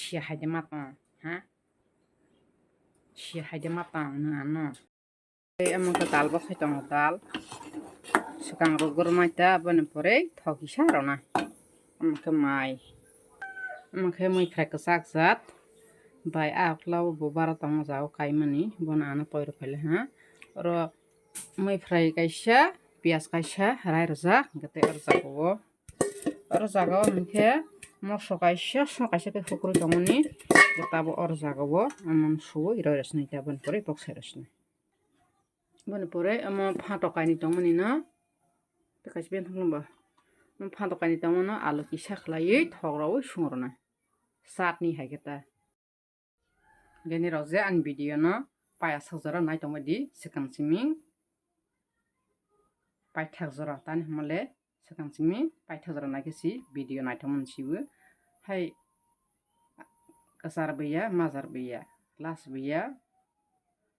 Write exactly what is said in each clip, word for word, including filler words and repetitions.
Sia hai de ma tong, ha? Sia hai de ma tong, nang ano. Tei omo khe dal bo khai tongo, dal. Swkang rwgwrmai ta, aboni pore thok kisa rwnai. Omo khe mai. Omo khe mui phrai kwchak jat. Bai a ukla o bo bara tongo, ja o kaimani. Bono ano poiro phaile, ha. Oro mui phrai kaisa, piyaj kaisa, rai rwjak, hwnkhe tei oro jaga o. Oro jaga o hwnkhe moso kaisa, song kaisa khe hukrwi tongmani. Tabuk oro jaga o omo suwi roi rw sinai, taboni pore boksai rw sinai. Boni pore omo phato kainwi tongmani no. Tei kaisa bini thangma ba. Omo phato kainwi tongmano alu kisa khlaiwi thok rwui sung rwnai. Chatni hai khe ta. Gini rok je ani video no paiya sak jora nai tongbai di, swkang simi paithak jora tani hwnmale swkang simi paithak jora nai khe si video naithok mani sibo. Hai kwchar buya, majar buya, last buya,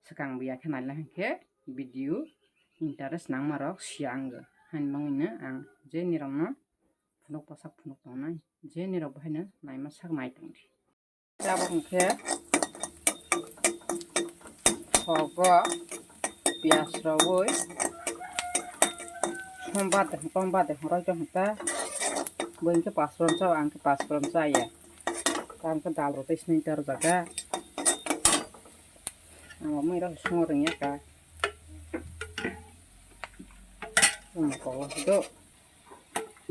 swkang buya khe nailai hwnkhe video interest nangma rok siya ango. Haini bagwino ang je nirokno phunuk bwsak phunuk tongnai, je nirok bo haino naima sak nai tongdi. Tabuk hwnkhe thogo piyaj rwui som bade, kom bade hwnroi tong kha ta. Bo hwnkhe pasron chao, ang khe pasron chaya. Ta hwnkhe dal rw tei sini ta rwjak kha. Ang bo mui rok song rwngya kha. Ang bo do.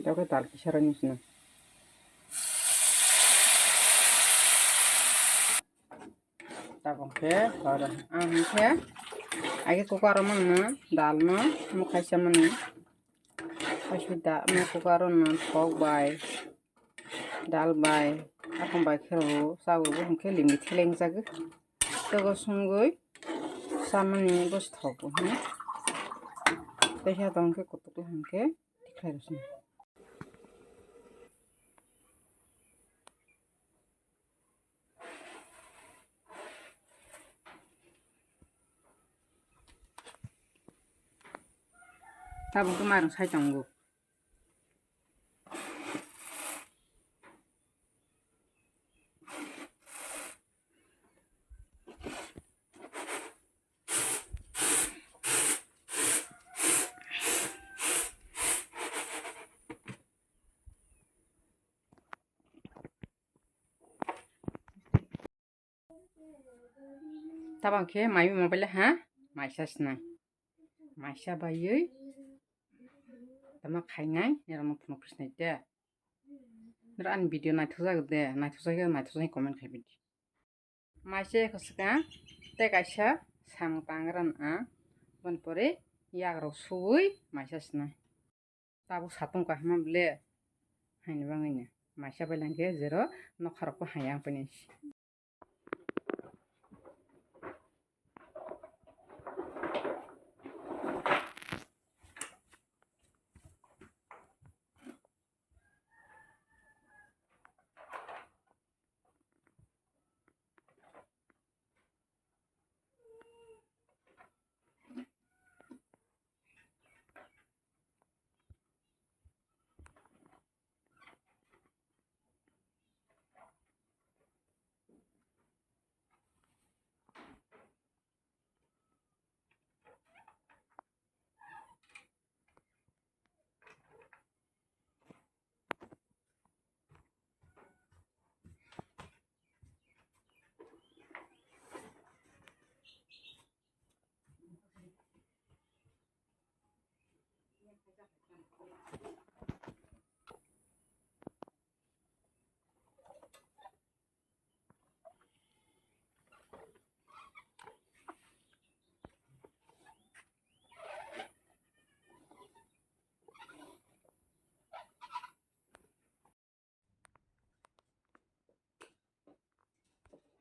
Tabuk dal kisa rwni sini. Tabuk khe oro ang khe age cooker o mangno dal no mukhaisa mani. Kaisa da no cooker o no thok bai, dal bai, akham bai khe rw o, chawi bo hwnkhe limbi thilengjagwi. Tei bo songwi chamani bo se thok bo hwnwi. Tei khe tong khe kutuk khe hwnkhe tikhlai rw sini. Tabuk khe mairung sai tongo. Tabang khe mai mobile ha maisa sinai. Maisa baiwi tama khainai nirokno phunuk khe sinai de. Nirok ani video naithokjak de, naithokjak ya naithokjak comment khai bidi. Maisa ekho swkang tei kaisa samung tangrwna ang boni pore yagrok suwi maisa sinai. Tabuk satung kaham ble haini bagwino maisa bai lang khe jero nokha rok bo haya wng paini.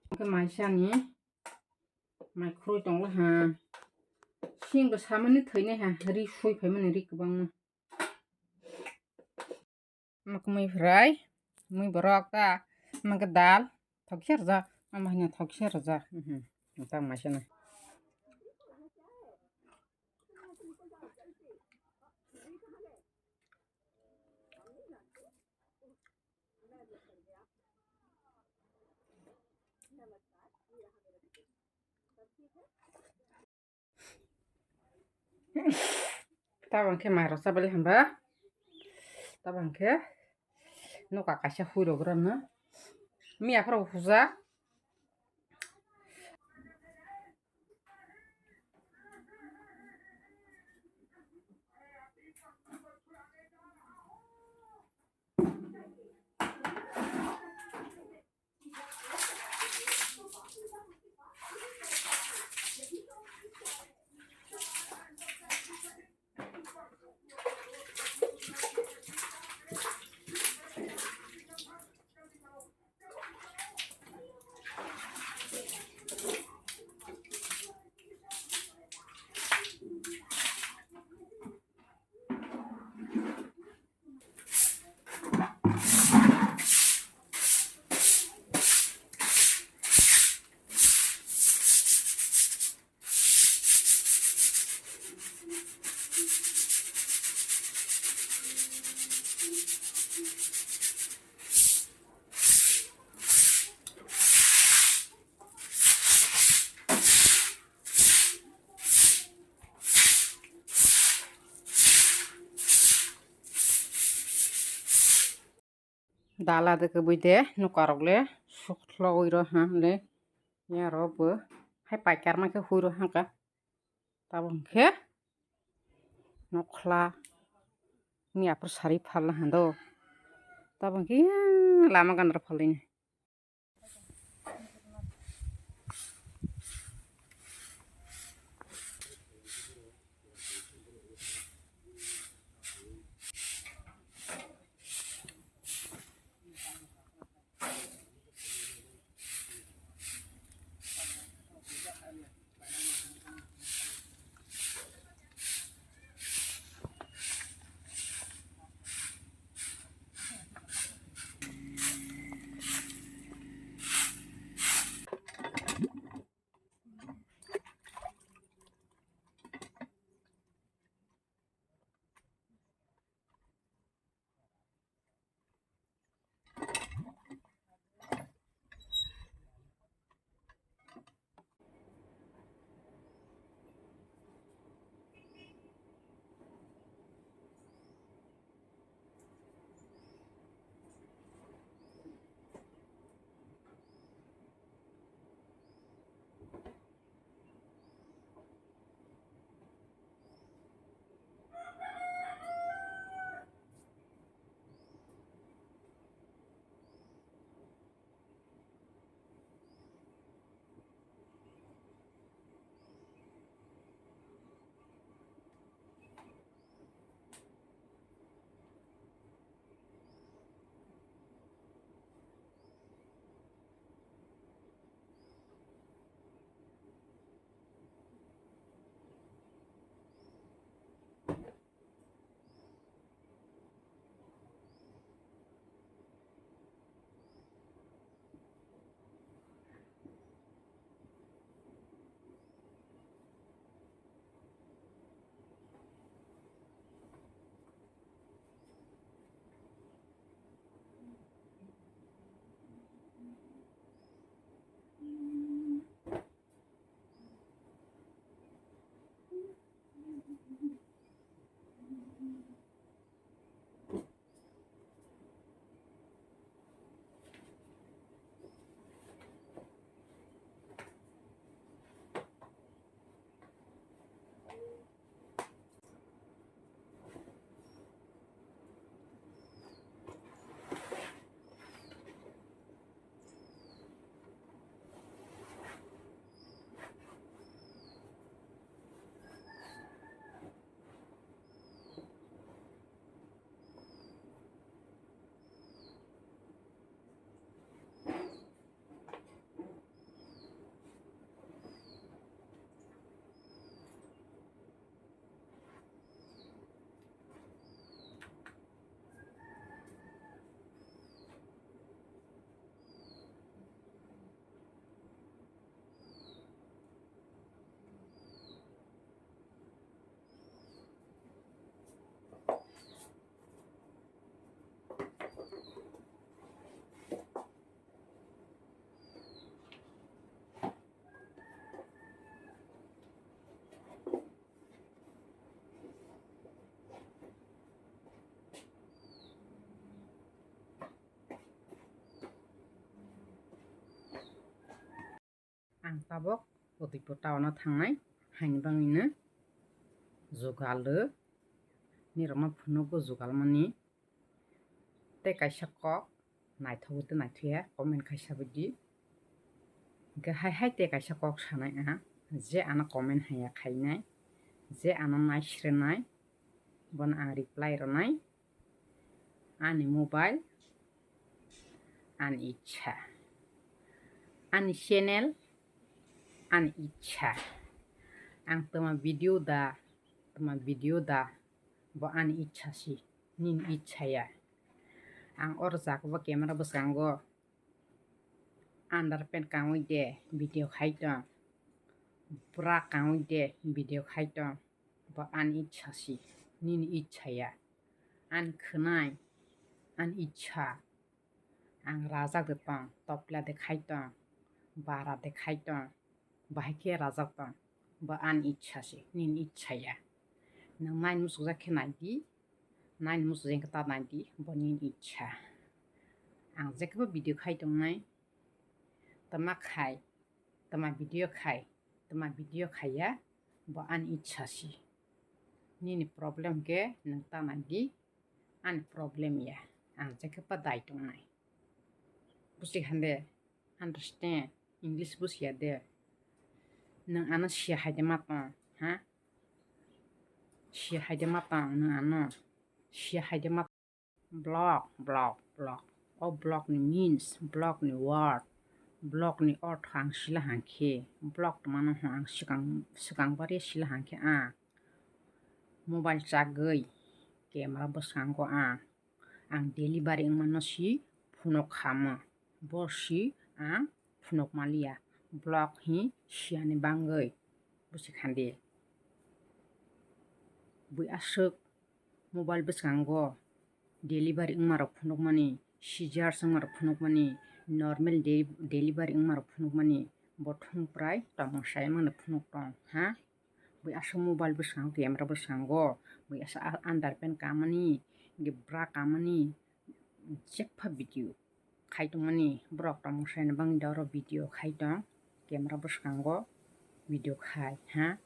Hwnkhe maisani mai khurui tongla ha. Singbo samani thwinai ha, ri sui phaimani ri kwbangma. Mui phrai, mui borok ta, mui dal, thoksa rwjak, ama hino thoksa rwjak. Mhm, tang maisana. Tabang khe mairok chabali hwnba. Tabang khe nokha kaisa huirok rwna. Miya phoro hujak. Dala de kwbwi de nokha rok le sukhlogwi rw ha le ya rw bo hai paikar ma khe hui rw ha kha. Tabuk khe nokla ni aphuru sari phalna hando. Tabuk khe lama gana phalwi. Ang tabok Udaipur town o thangnai, haini bagwino jugalo, nirokno phunugo jugalmani. Tei kaisa kok naithok tei naithoya comment khaisa baidi. Hwnkhe hai hai tei kaisa kok sanai ang, je ano comment haiya khainai, je ano naisrenai, bono ang reply rwnai. Ani mobile, ani ichha. Ani channel, ani ichha. Ang tama video da, tama video da, bo ani ichha si, nini ichha ya. Ang oro jaga bo camera bwskango underpant kangwi de video khai tong, bra kangwi de video khai tong, bo ani ichha si, nini ichha ya. Ani khwnai, ani ichha. Ang rajak de tong, topla de khai tong, bara de khai tong, bahai khe rajak tong, bo ani ichha se, nini ichha ya. Nwng naini muchukjak khe nai di, naini muchukjak khe ta nai di, bo nini ichha. Ang jekebo video khai tongnai, tama khai, tama video khai, tama video khaiya, bo ani ichha se. Nini problem khe nwng ta nai di, ani problem ya, ang jekebo dai tongnai. Busi hande, understand, English busiya de. Nwng ano siya hai de ma tong, ha? Siya hai de ma tong, nwng ano siya hai de ma. Block, block, block. O block ni means, block ni word, block ni ortho ang sila hangkhe, block tongmano ho ang swkang, swkang bari sila hangkhe ang mobile chagwi camera bwskango ang, ang delivery wngmano si phunuk khamo, bo si ang phunuk maliya, block hi siyani bangwi busi khandi. Bui aswk mobile bwskango delivery wngmarok phunukmani, scissors wngmarok phunukmani, normal de-, delivery wngmarok phunukmani, bo thung prai tongmung sai mangni phunuk tong ha. Bui aswk mobile bwskango, camera bwskango, bui aswk a-, underpant kamani, hwnkhe bra kamani, jepha video khai tongmani, borok tongmung sai no bangni da oro video khai tong, camera bwskango video khai ha.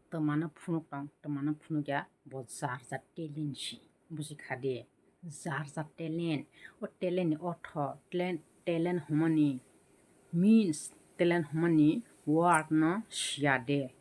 Twmano phunuk tong, twmano phunuk ya, bo jar jar talent si. Buji kha de, jar jar talent. O talent ni ortho, talent, talent hwnmani means, talent hwnmani word no siya de.